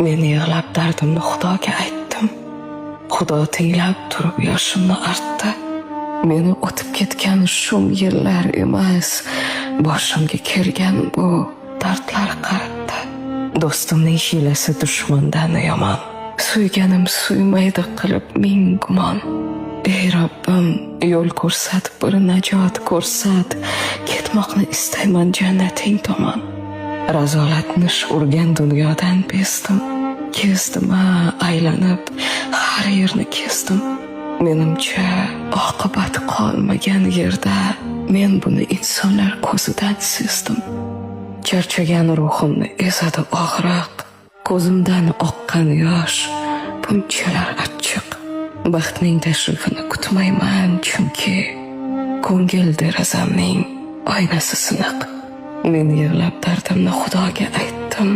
Men yig'lab dardimni Xudoga aytdim. Xudo tinglab turib yoshimni artdi. Meni o'tib ketgan shum yillar emas, boshimga kelgan bu dardlar qaritdi. Do'stimning hiylasi dushmandan yomon. Suyganim suymaydi qilib ming gumon. Ey Robbim, yo'l ko'rsat, bir najot ko'rsat. Ketmoqni istayman jannating tomon. Razolat nish urgan dunyodan bezdim. Kezdim a aylanib, har yerni kezdim. Menimcha, oqibat qolmagan yerda men buni insonlar ko'zidan sezdim. Charchagan ruhimni ezadi og'riq. Ko'zimdan oqqan yosh bunchalar achchiq. Baxtning tashrifini kutmayman, chunki ko'ngil derazamning oynasi siniq. Men yig'lab dardimni Xudoga aytdim.